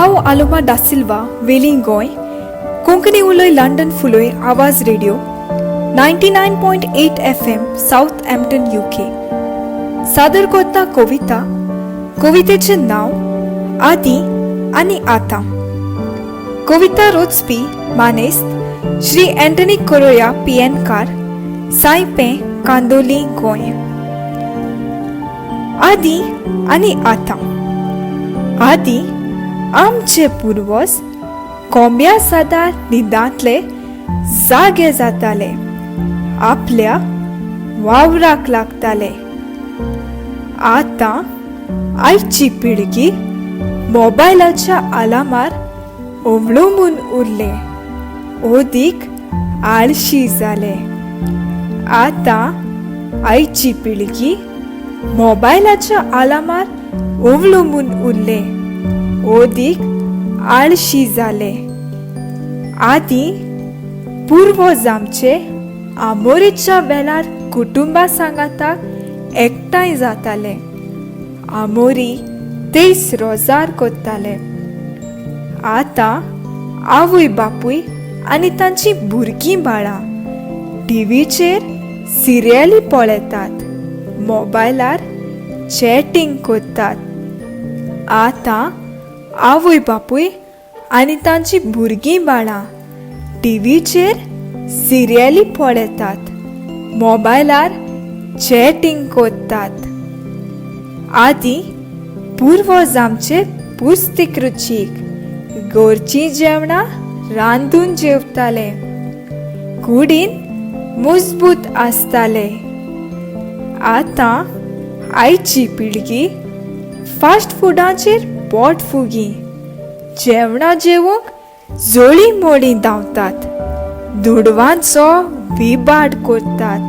हांव आलोमा दासिल्वा, वेलींग गोंय. कोंकणी उलय लंडन फुलोय आवाज radio 99.8 FM, Southampton, UK. सादर करता कविता. कवितेचें नांव आदी आनी आतां. कविता रचपी मानेस्त श्री अँटनी कोरोया, पियेनकार, सायपें, कांदोली, गोंय. आदी आनी आतां. आदी आमचे पुर्वज कोंब्या सादार न्हिदांतले जागे जाताले, आपल्या वावराक लागताले. आतां आयची पिळगी मोबायलाच्या आलामार अवलंबून उरले, अदीक आळशी जाले. आतां आयची पिळगी मोबायलाच्या आलामार अवलंबून उरले, अदीक आळशी जाले. आदी पुर्वज आमचे आमोरेच्या वेळार कुटुंबा सांगाताक एकठांय जाताले, आमोरी तेस रोजार करताले. आतां आवय बापूय आनी तांची भुरगीं बाळां टिवीचेर सिरियली पळयतात, मोबायलार चॅटींग करतात. आतां आवय बापूय आनी तांची भुरगीं बाळां टिवीचेर सिरियली पळयतात, मोबायलार चॅटींग करतात. आदी पुर्वज आमचे पुस्तीक रुचीक घरचीं जेवणां रांदून जेवताले, कुडीन मजबूत आसताले. आतां आयची पिळगी फास्ट फुडाचेर पोट फुगी, जेवणां जेवंक जळी मोळी धांवतात, दुडवांचो विबाड करतात,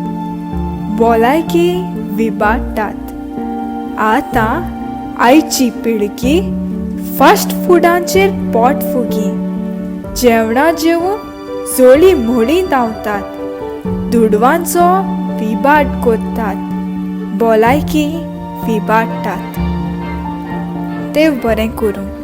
भलायकी विबाडटात. आतां आयची पिळगी फास्ट फुडांचेर पोट फुगी, जेवणां जेवंक जळी मोळी धांवतात, दुडवांचो विबाड करतात, भलायकी विबाडटात. देव बरें करूं.